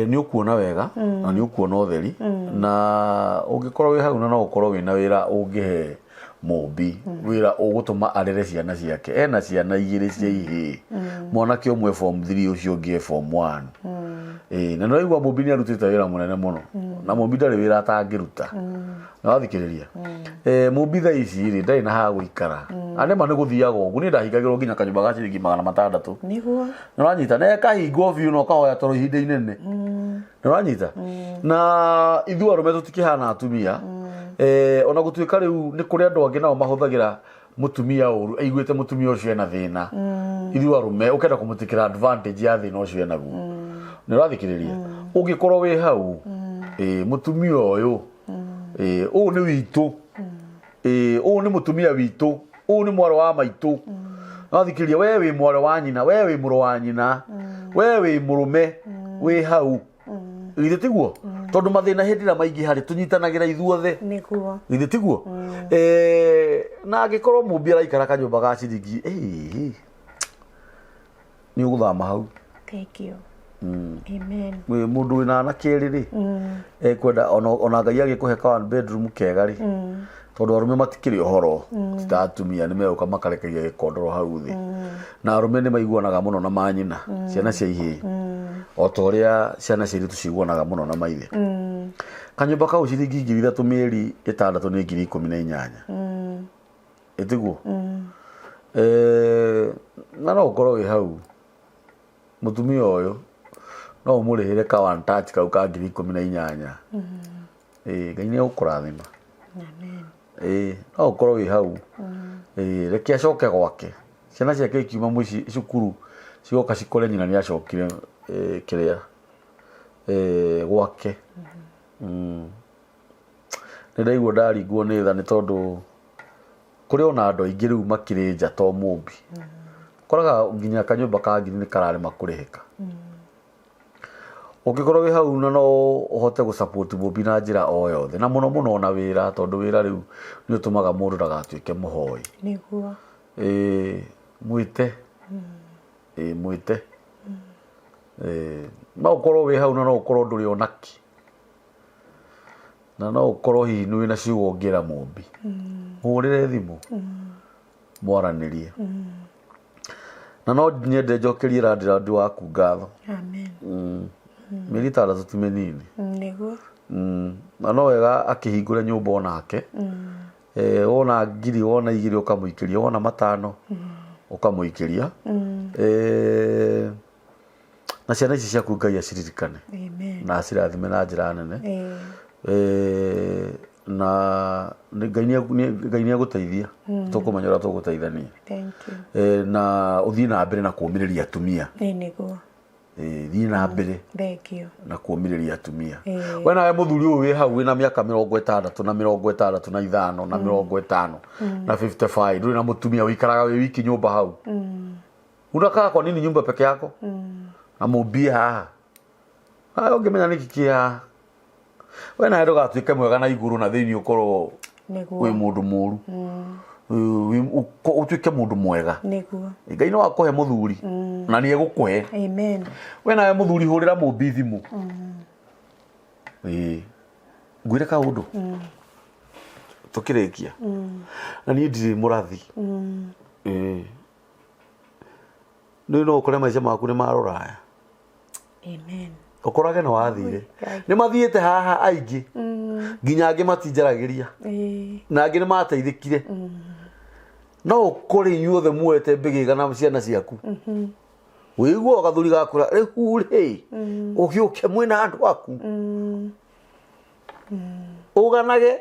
Nĩ ũkuona wega na nĩ ũkuona ũtheri, na ũngĩkorwo wĩ hau na no ũkorwo wĩna wĩra ũngĩhe mũmbi, wĩra ũgũtũma arere ciana ciake. Ena ciana 2 cia ihĩĩ, mwanake ũmwe form 3, ũcio ũngĩ e form 1. Ĩĩ, na nĩwaigua mũmbi nĩ arutĩte wĩra mũnene mũno, na mũmbi ndarĩ wĩra atangĩruta. Nĩwathikĩrĩria? Mũmbi thaa ici rĩ, ndarĩ na ha gũikara, na nĩma nĩ gũthiaga ũguo. Niĩ ndahingagĩrwo nginya kanyũmba ga ciringi 600. Nĩguo. Nĩũranyita? Na ĩkahingwo biũ na ũkahoya toro ihinda inene. Nĩũranyita? Na ithuĩ arũme tũtikĩhana atumia. Ona gũtuĩka rĩu nĩ kũrĩ andũ angĩ nao mahũthagĩra mũtumia ũru, aiguĩte mũtumia ũcio ena thĩna. Ithuĩ arũme ũkenda kũmũtĩkĩra advantage ya thĩna ũcio enaguo. Nĩũrathikĩrĩria? Ũngĩkorwo wĩ hau, mũtumia ũyũ, ũyũ nĩ witũ, ũyũ nĩ mũtumia witũ, ũyũ nĩ mwarĩ wa maitũ. Nĩwathikĩrĩria? We wĩ mwarĩ wa nyina, we wĩ mũrũ wa nyina, we wĩ mũrũme, wĩ hau. Githĩ tiguo? Tondũ mathĩna hĩndĩ ĩrĩa maingĩ harĩ tũnyitanagĩra ithuothe. Nĩguo. Githĩ tiguo? Na angĩkorwo mũmbi araikara kanyũmba ga ciringi, nĩ ũgũthama hau. Thank you. Amen. Wĩ mũndũ wĩna anake erĩ rĩ, ekwenda ona Ngai agĩkũhe ka one bedroom kega rĩ, tondũ arũme matikĩrĩ ũhoro, ti ta atumia, nĩ megũka makarekeria gĩkondoro hau thĩ. Na arũme nĩ maiguanaga mũno na manyina, ciana cia ihĩĩ, o ta ũrĩa ciana cia airĩtu ciguanaga mũno na maithe. Kanyũmba kau ciringi 3,000 mĩeri 6 nĩ 18,000. Ĩtiguo? Na no ũkorwo wĩ hau, mũtumia ũyũ no ũmũrĩhĩre ka one touch kau ka 18,000. Ĩĩ, Ngai nĩ egũkũrathima. Amen. Ĩĩ, no ũkorwo wĩ hau. Ĩĩ, reke acoke gwake. Ciana ciake ikiuma mũciĩ cukuru cigoka cikore nyina nĩ acokire, kĩrĩa, gwake. Nĩ ndaigua ndaringwo nĩ tha nĩ tondũ Kũrĩ ona andũ aingĩ rĩu makĩrĩ nja to mũmbi. Ũkoraga nginya kanyũmba ka ngiri nĩ kararema kũrĩhĩka. Ũngĩkorwo wĩ hau na no ũhote gũ support mũmbi na njĩra o yothe, na mũno mũno ona wĩra, tondũ wĩra rĩu nĩ ũtũmaga mũndũ ndagatuĩke mũhoi. Nĩguo. Ĩĩ, mwĩte. Ĩĩ, mwĩte. Ĩĩ, no ũkorwo wĩ hau na no ũkorwo ndũrĩ ona kĩ. Na no ũkorwo hihi nĩ wĩna ciugo ũngĩra mũmbi. Mũhũrĩre thimũ. Mwaranĩrie. Na no nyende njokerie landlord waku ngatho. Amen. Mĩeri 6 ti mĩnini. Nĩguo. Na no wega akĩhingũre nyũmba onake. Wona ngiri, wona 2 ũkamũikĩria, wona 5 ũkamũikĩria. Na ciana ici ciaku Ngai aciririkane. Amen. Na acirathime na njĩra nene. Na Ngai nĩ egũteithia. Tũkũmenya ũrĩa tũgũteithania. Thank you. Na ũthiĩ na mbere na kũũmĩrĩria atumia. Nĩguo. Thiĩ na mbere. Thank you. Na kũũmĩrĩria atumia. We nawe mũthuri ũyũ wĩ hau wĩna mĩaka 65 na 65 na 50 na 55, ndũrĩ na mũtumia, ũikaraga wĩ wiki nyũmba hau. Unakaa kwa nini nyumba peke yako? Na mũmbie haha. Nawe ũngĩmenya nĩkĩ kĩ haha. We nawe ndũgatuĩke mwega na igũrũ na thĩinĩ ũkorwo wĩ mũndũ mũru. Ũtuĩke mũndũ mwega. Nĩguo. Ngai no akũhe mũthuri na nĩ egũkũhe. Amen. We nawe mũthuri hũrĩra mũmbi thimũ. Ĩĩ. Ngwĩre kaũndũ. Tũkĩrĩkia. Na niĩ ndirĩ mũrathi. Ĩĩ. Nĩ no ũkore maica maku nĩ marũraya. Amen. Ũkorage nĩ wathire. Nĩ mathiĩte haha aingĩ. Nginya angĩ matinjaragĩria. Na angĩ nĩ mateithĩkire. No ũkore inyuothe muoete mbĩgĩga na ciana ciaku. Wĩiguaga gathuri gakũra, rĩu rĩ, ũgĩũke mwĩna andũ aku. Ũganage.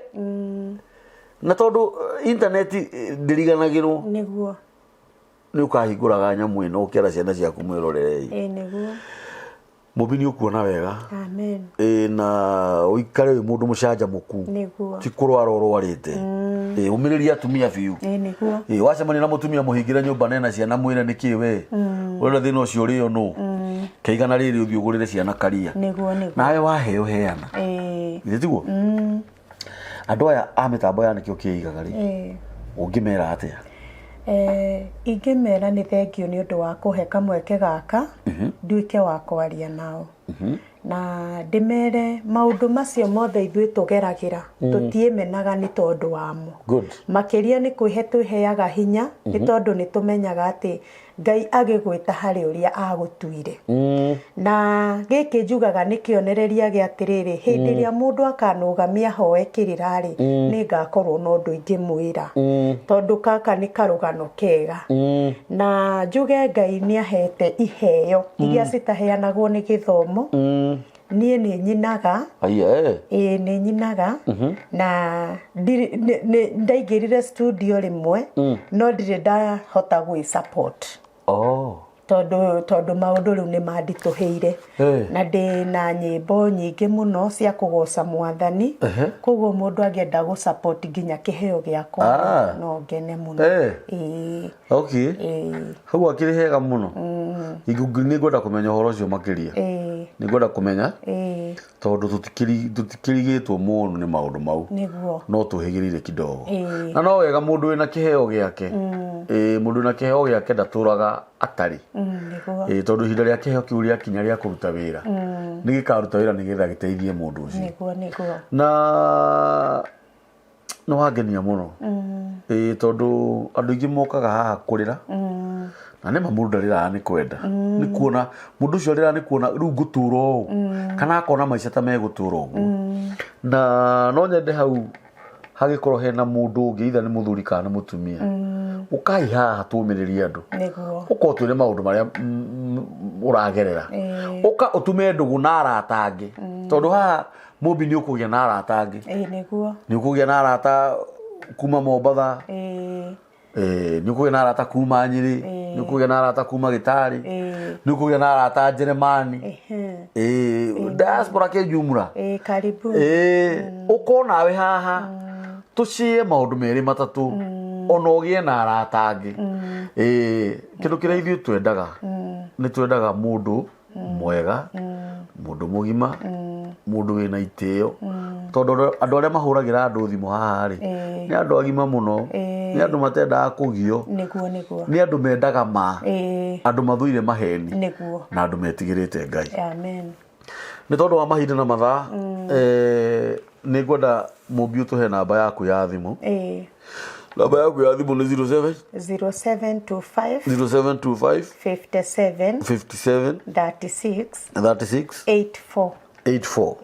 Na tondũ intaneti ndĩriganagĩrwo. Nĩguo. Nĩ ũkahingũraga nyamũ ĩno ũkĩra ciana ciaku mwĩrorerei. Nĩguo. Mũmbi nĩ ũkuona wega. Amen. Na ũikare wĩ mũndũ mũcanjamũku. Nĩguo. Ti kũrwara ũrwarĩte. Ũmĩrĩrie atumia biũ. Nĩguo. Wacemania na mũtumia mũhingĩre nyũmba nena ciana mwĩre nĩkĩ we. Ũrenda thĩna ũcio ũrĩo nũ. Keigana rĩrĩ ũthiĩ ũgũrĩre ciana karia. Nĩguo, nĩguo. Nawe waheo heana. Githĩ tiguo? Andũ aya a mĩtambo ya nĩkĩo kĩigaga rĩ. Ũngĩmera atĩa? Ingĩmera nĩ thengio nĩ ũndũ wa kũhe kamweke gaka nduĩke wa kwaria nao. Na ndĩmere maũndũ macio mothe ithuĩ tũgeragĩra tũtiĩmenaga nĩ tondũ wamo. Good. Makĩria nĩ kwĩhe twĩheaga hinya nĩ tondũ nĩ tũmenyaga atĩ Ngai agĩgwĩta harĩ ũrĩa agũtuire. Na gĩkĩ njugaga nĩ kĩonereria gĩa atĩrĩrĩ, hĩndĩ ĩrĩa mũndũ akanũgamia hoe kĩrĩra rĩ, nĩ ngakorwo na ũndũ ingĩmwĩra. Tondũ gaka nĩ karũgano kega. Na njuge Ngai nĩ ahete iheo iria citaheanagwo nĩ gĩthomo. Niĩ nĩ nyinaga. Ĩĩ, nĩ nyinaga. Na ndaingĩrire studio rĩmwe, no ndirĩ ndahota gwĩ support. Tondũ maũndũ rĩu nĩ manditũhĩire. Na ndĩ na nyĩmbo nyingĩ mũno cia kũgoca mwathani. Koguo mũndũ angĩenda gũ support nginya kĩheo gĩakwa, no ngene mũno. Ĩĩ. Okay. Ĩĩ. Hau akĩrĩ hega mũno. Nĩ ngwenda kũmenya ũhoro ũcio makĩria. Nĩ ngwenda kũmenya. Tondũ tũtikĩrigĩtwo mũno nĩ maũndũ mau. Nĩguo. No tũhĩgĩrĩire kidogo. Na no wega mũndũ wĩna kĩheo gĩake. Mũndũ wĩna kĩheo gĩake ndatũraga atarĩ. Nĩguo. Tondũ ihinda rĩa kĩheo kĩu rĩakinya rĩa kũruta wĩra. Nĩ gĩkaruta wĩra nĩgetha gĩteithie mũndũ ũcio. Nĩguo, nĩguo. Na nĩ wangenia mũno. Tondũ andũ aingĩ mokaga haha kũrĩra. Na nĩ ma mũndũ ndarĩraga nĩ kwenda. Nĩ kuona mũndũ ũcio arĩraga nĩ kuona rĩu ngũtũra ũũ. Kana akona maica ta megũtũra ũguo. Na no nyende hau hagĩkorwo hena mũndũ ũngĩ, either nĩ mũthuri kana nĩ mũtumia. Ũkai haha tũmĩrĩrie andũ. Nĩguo. Ũka ũtwĩre maũndũ marĩa ũragerera. Ũka ũtume ndũgũ na arata angĩ. Tondũ haha mũmbi nĩ ũkũgĩa na arata angĩ. Nĩguo. Nĩ ũkũgĩa na arata kuma Mombatha. Nĩ ũkũgĩa na arata kuma Nyĩrĩ. Nĩ ũkũgĩa na arata kuma Gĩtarĩ. Nĩ ũkũgĩa na arata Njeremani. Diaspora kĩjumra. Karibu. Ũkorwo nawe haha. Tũcie maũndũ merĩ matatũ. Ona ũgĩe na arata angĩ. Ĩĩ, kĩndũ kĩrĩa ithuĩ twendaga nĩ twendaga mũndũ mwega, mũndũ mũgima, mũndũ wĩna itĩo, tondũ andũ arĩa mahũragĩra andũ thimũ haha rĩ, nĩ andũ agima mũno, nĩ andũ matendaga kũgio, Nĩguo, nĩguo. Nĩ andũ mendaga ma, andũ mathũire maheni, na andũ metigĩrĩte Ngai. Amen. Nĩ tondũ wa mahinda na mathaa, nĩ ngwenda Mũmbi ũtũhe namba yaku ya thimũ. Namba yaku ya thimũ nĩ 07 0725 0725 57 57 36 36 84. 84.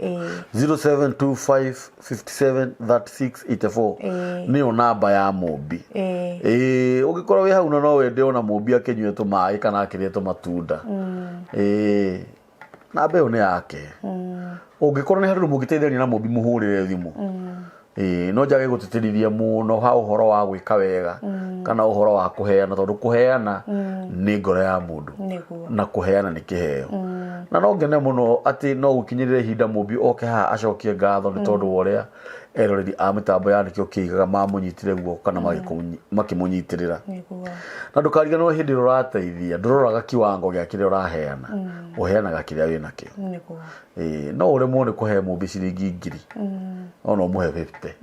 0725 57 36 84 nĩyo namba ya Mũmbi. Ĩĩ, ũngĩkorwo wĩ hau na no wende ona Mũmbi akĩnyue tũmaĩ kana akĩrĩe tũmatunda, ĩĩ, namba ĩyo nĩ yake. Ũngĩkorwo nĩ handũ mũngĩteithania na Mũmbi, mũhũrĩre thimũ. Ĩĩ, no njage gũtĩtĩrithia mũno ha ũhoro wa gwĩka wega kana ũhoro wa kũheana, tondũ kũheana nĩ ngoro ya mũndũ, na kũheana nĩ kĩheo. Na no ngene mũno atĩ no gũkinyĩrĩre ihinda Mũmbi oke haha acokie ngatho nĩ tondũ wa ũrĩa eroreri a mĩtambo ya Nĩkĩo Kĩigaga mamũnyitire guoko kana makĩmũnyitĩrĩra. Na ndũkariganĩrwo, hĩndĩ ĩrĩa ũrateithia ndũroraga kiwango gĩa kĩrĩa ũraheana, ũheanaga kĩrĩa wĩnakĩo. Ĩĩ, no ũremwo nĩ kũhe Mũmbi ciringi 1000, no no ũmũhe 50.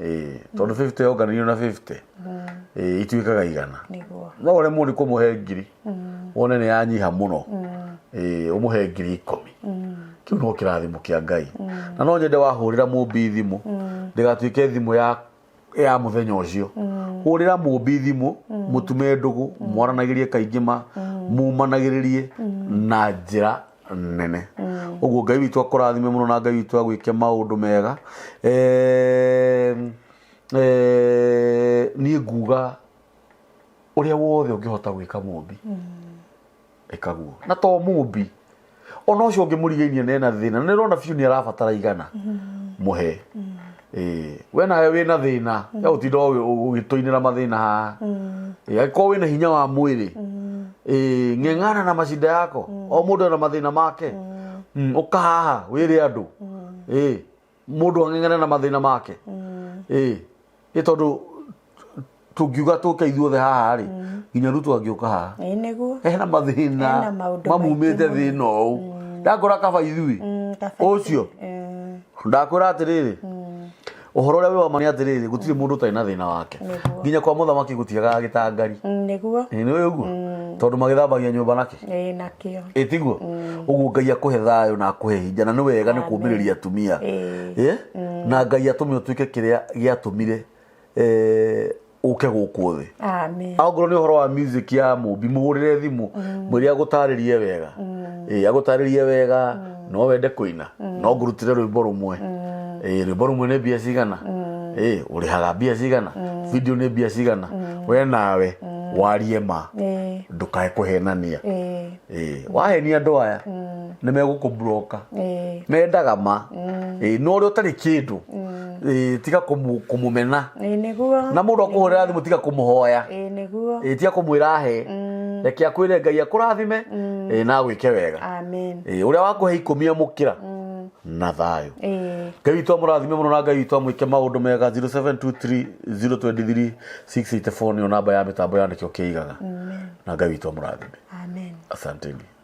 Ĩĩ, tondũ 50 yonganĩirio na 50, ĩĩ, ituĩkaga 100. No ũremwo nĩ kũmũhe 1000, wone nĩ yanyiha mũno, ĩĩ, ũmũhe 10,000. Kĩu no kĩrathimo kĩa Ngai. Na no nyende wahũrĩra Mũmbi thimũ, ndĩgatuĩke thimũ ya mũthenya ũcio. Hũrĩra Mũmbi thimũ, mũtume ndũgũ, mwaranagĩrie kaingĩ, ma mumanagĩrĩrie na njĩra nene. Ũguo Ngai witũ akũrathime mũno na Ngai witũ agwĩke maũndũ mega. Niĩ nguga ũrĩa wothe ũngĩhota gwĩka Mũmbi, ĩkaguo. Na to Mũmbi, ona ũcio ũngĩ mũrigainie nena thĩna nĩ ũrona biũ nĩ arabatara 100, mũhe. Ĩĩ, we nawe wĩna thĩna ya gũtinda ũgĩtũinĩra mathĩna haha. Ĩĩ, angĩkorwo wĩna hinya wa mwĩrĩ, ĩĩ, ng'eng'ana na macinda yako. O mũndũ ena mathĩna make. Ũka haha wĩre andũ. Ĩĩ, mũndũ ang'eng'ane na mathĩna make. Ĩĩ, ĩ tondũ tũngiuga tũke ithuothe haha rĩ, nginya Ruto angĩũka haha. Ĩĩ, nĩguo. Hena mathĩna Hena maũndũ mamumĩte maingĩ mũno. Thĩna ũũ ndakũra kaba ithuĩ Kaba ũcio. Ndakwĩra atĩrĩrĩ, ũhoro ũrĩa wĩ wa ma nĩ atĩrĩrĩ, gũtirĩ mũndũ ũtarĩ na thĩna wake. Nginya kwa mũthamaki gũtiagaga gĩtangari. Ĩĩ, nĩ ũĩ ũguo, tondũ magĩthambagia nyũmba nakĩ. Ĩĩ, nakĩo. Ĩtiguo ũguo. Ngai akũhe thayũ na akũhe hinya, na nĩ wega nĩ kũmĩrĩria atumia. Ĩ? Na Ngai atũme ũtuĩke kĩrĩa gĩatũmire ũke gũkũ thĩ. Amen. Angorwo nĩ ũhoro wa music ya Mũmbi, mũhũrĩre thimũ, mwĩre agũtarĩrie wega. Ĩ, agũtarĩrie wega. No wende kũina, no ngũrutĩre rwĩmbo rũmwe. Ĩ, rwĩmbo rũmwe nĩ mbia cigana? Ĩ, ũrĩhaga mbia cigana? Video nĩ mbia cigana? We nawe warie ma, ndũkae kũhenania. Ĩ, wahenia andũ aya nĩ megũkũburoka. Mendaga ma. Ĩ, no ũrĩa ũtarĩ kĩndũ, ĩ, tiga kũmũmena. Ĩĩ, nĩguo. Na mũndũ akũhũrĩra thimũ, tiga kũmũhoya. Ĩĩ, nĩguo. Ĩ, tiga kũmwĩra he, reke akwĩre Ngai akũrathime, ĩ, na agwĩke wega. Amen. Ĩ, ũrĩa wakũhe 10 amũkĩra na thayũ. Ngai witũ amũrathime mũno na Ngai witũ amwĩke maũndũ mega. 0723 023 684 nĩyo namba ya mĩtambo ya Nĩkĩo Kĩigaga, na Ngai witũ amũrathime. Amen. Asanteni.